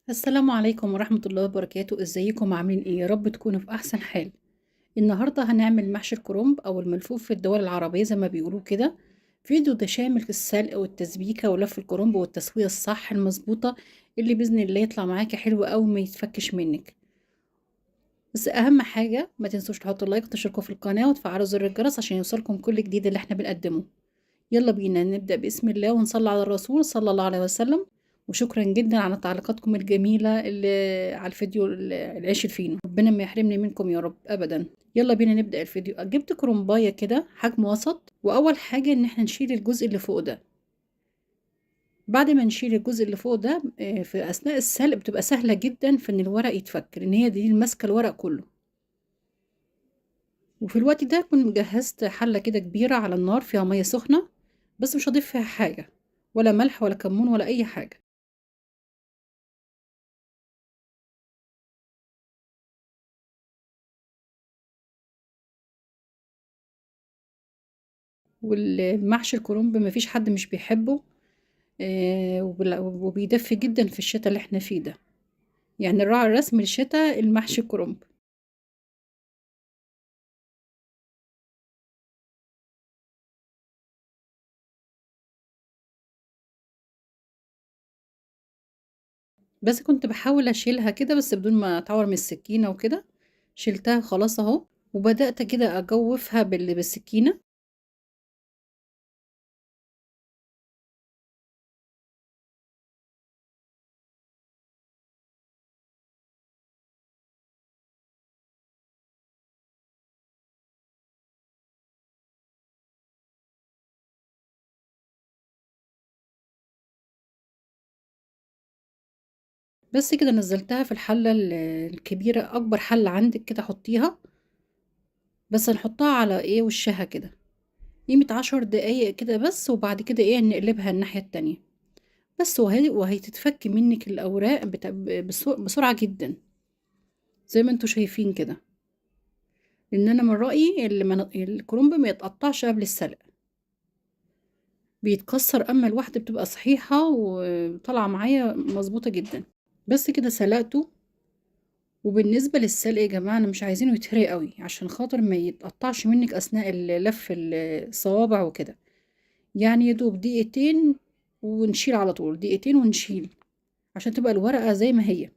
السلام عليكم ورحمة الله وبركاته. ازيكم عاملين ايه؟ يا رب تكونوا في احسن حال. النهاردة هنعمل محشي الكرنب او الملفوف في الدول العربية زي ما بيقولوا كده. فيديو ده شامل في السلق والتسبيكة ولف الكرنب والتسوية الصح المظبوطة اللي بإذن الله يطلع معاكي حلو أوي ما يتفكش منك. بس اهم حاجة ما تنسوش تحطوا لايك وتشتركوا في القناة وتفعلوا زر الجرس عشان يوصلكم كل جديد اللي احنا بنقدمه. يلا بينا نبدأ بسم الله ونصلي على الرسول صلى الله عليه وسلم. وشكرا جدا على تعليقاتكم الجميلة اللي على الفيديو العيش الفينو، ربنا ما يحرمني منكم يا رب ابدا. يلا بينا نبدأ الفيديو. جبت كرنباية كده حجم وسط، واول حاجة ان احنا نشيل الجزء اللي فوق ده. بعد ما نشيل الجزء اللي فوق ده، في اثناء السلق بتبقى سهلة جدا في ان الورق يتفك، لان هي دي ماسكة الورق كله. وفي الوقت ده كنت جهزت حلة كده كبيرة على النار فيها مية سخنة، بس مش هضيف فيها حاجة، ولا ملح ولا كمون ولا اي حاجة. والمحشي الكرنب مفيش حد مش بيحبه، وبيدفي جدا في الشتاء اللي احنا فيه ده، يعني الراعي الرسمي للشتاء المحشي الكرنب. بس كنت بحاول اشيلها كده بس بدون ما اتعور من السكينة وكده. شلتها خلاص اهو، وبدأت كده اجوفها بالسكينة. بس كده نزلتها في الحلة الكبيرة، أكبر حلة عندك كده حطيها، بس هنحطها على وشها كده قيمة 10 دقايق كده بس، وبعد كده نقلبها الناحية التانية بس، وهي تتفك منك الأوراق بسرعة جدا زي ما انتوا شايفين كده. لأن أنا من رأيي الكرنب ما يتقطعش قبل السلق، بيتكسر، أما الواحدة بتبقى صحيحة وطالعة معايا مظبوطة جدا. بس كده سلقته. وبالنسبة للسلق يا جماعة أنا مش عايزينه يتهري قوي عشان خاطر ما يتقطعش منك أثناء لف الصوابع وكده، يعني يدوب دقيقتين ونشيل على طول، دقيقتين ونشيل عشان تبقى الورقة زي ما هي.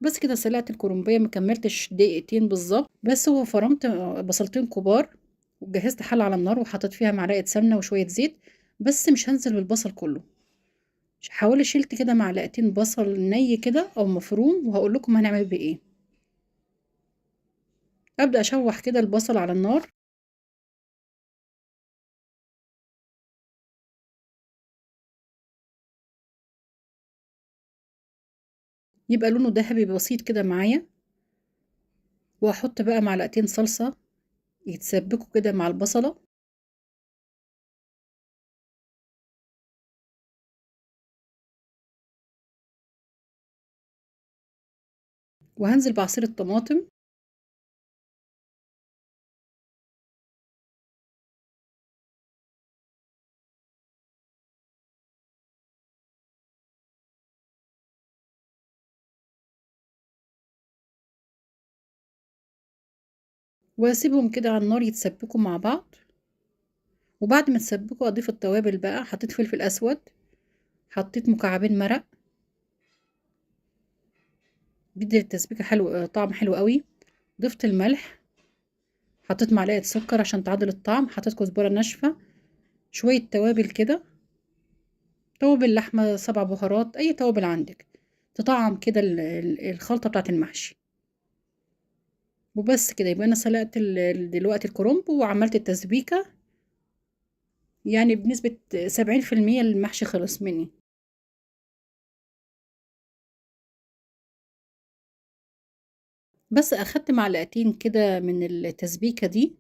بس كده سلقت الكرنبية، ما كملتش دقيقتين بالظبط بس. هو فرمت بصلتين كبار وجهزت حلة على النار وحطيت فيها معلقة سمنة وشوية زيت، بس مش هنزل بالبصل كله، حوالي شلت كده معلقتين بصل ني كده او مفروم، وهقول لكم هنعمل بيه ايه. ابدا اشوح كده البصل على النار. يبقى لونه ذهبي بسيط كده معايا. واحط بقى معلقتين صلصة يتسبكوا كده مع البصلة. وهنزل بعصير الطماطم. واسيبهم كده على النار يتسبكوا مع بعض. وبعد ما تسبكوا اضيف التوابل بقى. حطيت فلفل اسود، حطيت مكعبين مرق، بيدي التسبيكه حلو، طعم حلو قوي. ضفت الملح، حطيت معلقه سكر عشان تعادل الطعم، حطيت كزبره ناشفه، شويه توابل كده، توابل لحمه، 7 بهارات، اي توابل عندك تطعم كده الخلطه بتاعت المحشي. وبس كده يبقى انا سلقت دلوقتي الكرنب وعملت التسبيكه، يعني بنسبه سبعين في المية المحشي خلص مني. بس اخدت معلقتين كده من التسبيكه دي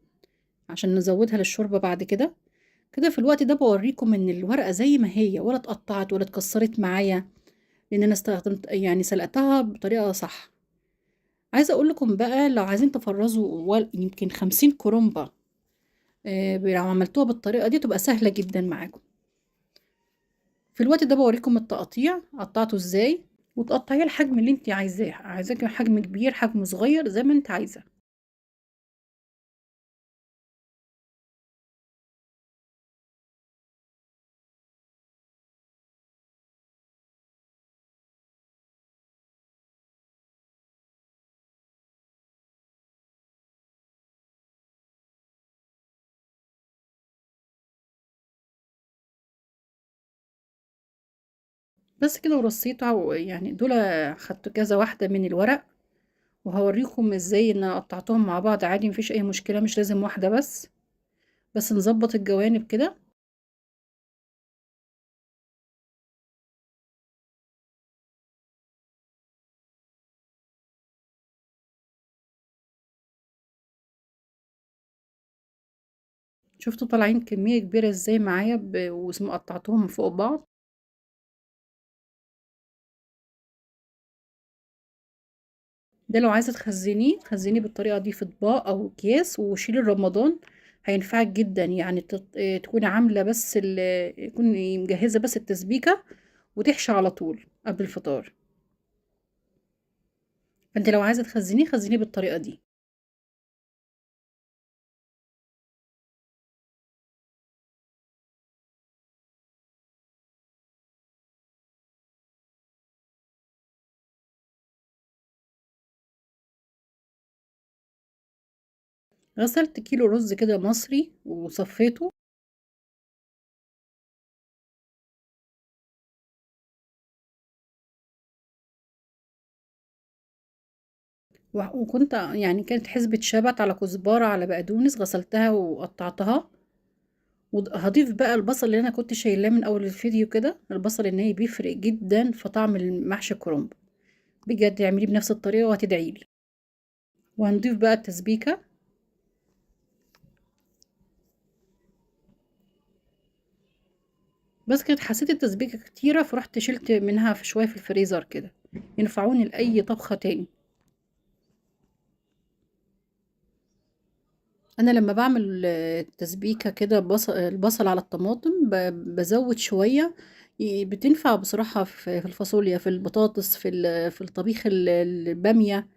عشان نزودها للشوربه بعد كده. كده في الوقت ده بوريكم ان الورقه زي ما هي، ولا اتقطعت ولا اتكسرت معايا، لان انا استخدمت يعني سلقتها بطريقه صح. عايزه اقول لكم بقى لو عايزين تفرزوا يمكن 50 كرنبه، لو عملتوها بالطريقه دي تبقى سهله جدا معاكم. في الوقت ده بوريكم التقطيع قطعته ازاي. وتقطعيه الحجم اللي انت عايزاه، عايزاه حجم كبير حجم صغير زي ما انت عايزه. بس كده. ورصيته يعني دول خدت كذا واحدة من الورق، وهوريكم ازاي ان انا قطعتهم مع بعض عادي، مفيش اي مشكلة، مش لازم واحدة بس، بس نظبط الجوانب كده. شفتوا طالعين كمية كبيرة ازاي معايا وقطعتهم فوق بعض. ده لو عايزة تخزنيه تخزنيه بالطريقة دي في اطباق او اكياس، وشيلي رمضان هينفعك جدا. يعني تكوني عاملة بس تكوني مجهزة بس التسبيكة وتحشي على طول قبل الفطار. فانت لو عايزة تخزنيه خزنيه بالطريقة دي. غسلت كيلو رز كده مصري وصفيته، وكنت يعني كانت حسبة شبت على كزبرة على بقدونس، غسلتها وقطعتها. وهضيف بقى البصل اللي انا كنت شايلاه من اول الفيديو كده. البصل الني بيفرق جدا في طعم المحشي الكرنب، بجد اعمليه بنفس الطريقة وهتدعيلي. وهنضيف بقى التسبيكة. بس كده حسيت التسبيكة كتيرة، فرحت شلت منها في شوية في الفريزر كده، ينفعوني لأي طبخة تاني. أنا لما بعمل التسبيكة كده البصل على الطماطم بزود شوية، بتنفع بصراحة في الفاصوليا، في البطاطس، في الطبيخ البامية،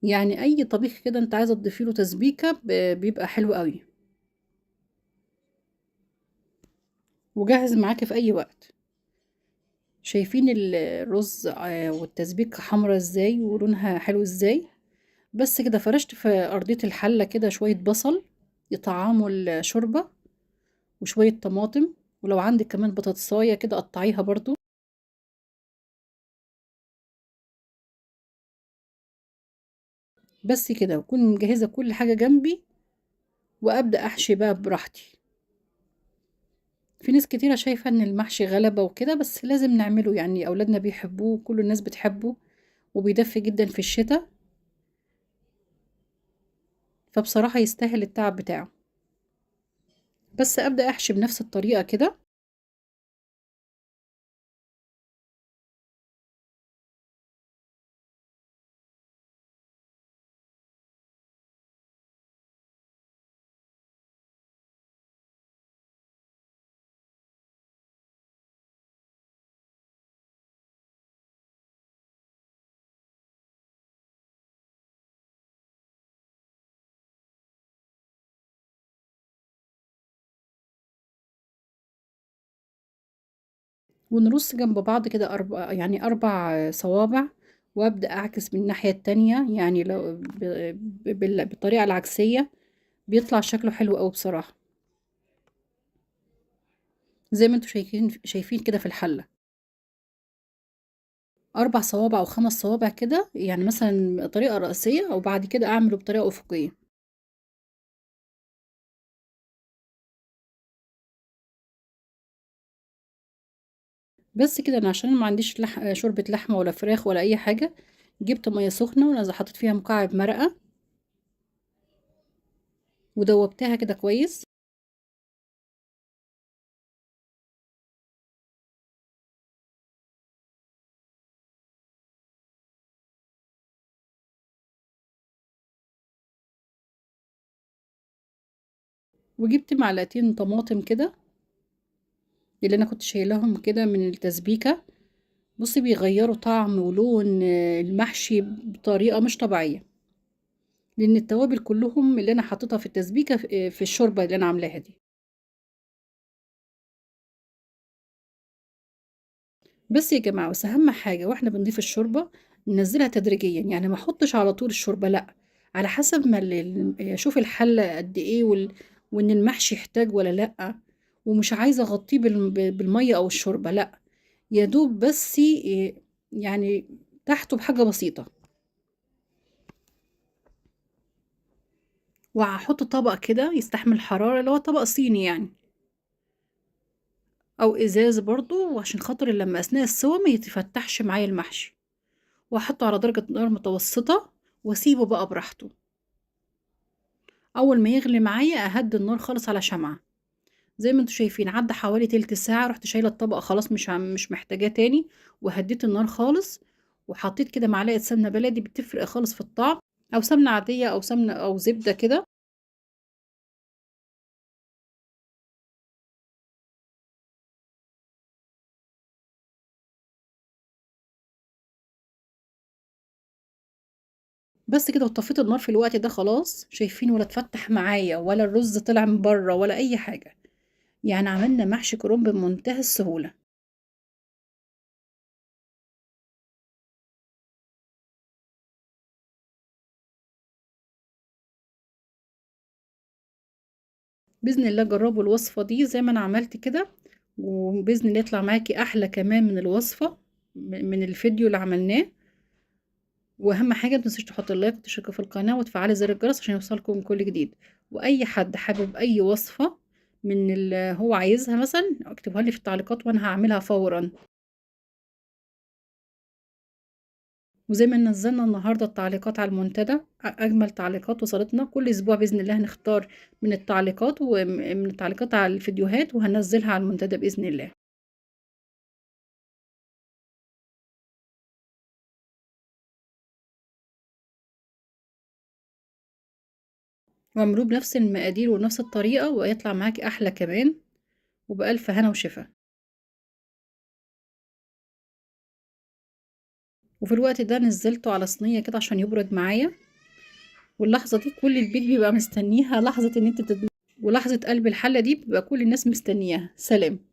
يعني أي طبيخ كده أنت عايزة تضيفي له تسبيكة بيبقى حلو قوي وجاهز معاكي في أي وقت. شايفين الرز والتسبيكة حمرا ازاي ولونها حلو ازاي. بس كده فرشت في أرضية الحلة كده شوية بصل يطعموا الشوربة، وشوية طماطم، ولو عندك كمان بطاطساية كده قطعيها برضو. بس كده وأكون مجهزة كل حاجة جنبي، وأبدأ أحشي بقى براحتي. في ناس كتيرة شايفة إن المحشي غلبة وكده، بس لازم نعمله، يعني أولادنا بيحبوه وكل الناس بتحبه، وبيدفي جدا في الشتاء، فبصراحة يستاهل التعب بتاعه. بس أبدأ أحشي بنفس الطريقة كده. ونرص جنب بعض كده 4 صوابع، وأبدأ أعكس من الناحية التانية، يعني لو بالطريقة العكسية بيطلع شكله حلو أوي بصراحة، زي ما انتوا شايفين كده في الحلة. 4 صوابع أو 5 صوابع كده، يعني مثلا طريقة رأسية، وبعد كده أعمله بطريقة أفقية. بس كده. أنا عشان ما عنديش شوربة لحمة ولا فراخ ولا أي حاجة، جبت مية سخنة وأنا حطيت فيها مكعب مرقة ودوبتها كده كويس. وجبت معلقتين طماطم كده اللي أنا كنت شايلاهم كده من التسبيكة، بصي بيغيروا طعم ولون المحشي بطريقة مش طبيعية، لان التوابل كلهم اللي انا حطيتها في التسبيكه في الشوربة اللي انا عاملاها دي. بس يا جماعة، بس اهم حاجة واحنا بنضيف الشوربة ننزلها تدريجيا، يعني ما احطش على طول الشوربة، لا، على حسب ما اشوف الحلة قد ايه وان المحشي يحتاج ولا لا، ومش عايزه اغطيه بالمية او الشوربة، لا، يا دوب بس يعني تحته بحاجة بسيطة. وهحط طبق كده يستحمل حرارة، اللي هو طبق صيني يعني او ازاز برضو، وعشان خاطر لما اثناء السوا ما يتفتحش معايا المحشي. واحطه على درجة نار متوسطة واسيبه بقى براحته. اول ما يغلي معايا اهدي النار خالص على شمعة. زي ما انتم شايفين عدى حوالي تلت ساعة، رحت شايلة الطبق خلاص مش محتاجاه تاني، وهديت النار خالص، وحطيت كده معلقة سمنة بلدي بتفرق خالص في الطعم، او سمنة عادية او سمنة او زبدة كده. بس كده، وطفيت النار في الوقت ده خلاص. شايفين ولا اتفتح معايا ولا الرز طلع من بره ولا اي حاجة، يعني عملنا محشي كرنب بمنتهى السهولة. بإذن الله جربوا الوصفة دي زي ما أنا عملت كده، وبإذن الله يطلع معاكي أحلى كمان من الوصفة من الفيديو اللي عملناه. وأهم حاجة متنسيش تحطي اللايك وتشتركي في القناة وتفعلي زر الجرس عشان يوصلكم كل جديد. وأي حد حابب أي وصفة من اللي هو عايزها مثلا اكتبوها لي في التعليقات وأنا هعملها فورا. وزي ما نزلنا النهارده التعليقات على المنتدى، اجمل تعليقات وصلتنا كل اسبوع باذن الله هنختار من التعليقات ومن التعليقات على الفيديوهات وهنزلها على المنتدى باذن الله. واعملوه بنفس المقادير ونفس الطريقة ويطلع معاكي احلى كمان، وبألف هنا وشفا. وفي الوقت ده نزلته على صينية كده عشان يبرد معايا. واللحظة دي كل البيت بيبقى مستنيها، لحظة ان انت ولحظة قلب الحلة دي بيبقى كل الناس مستنياها. سلام.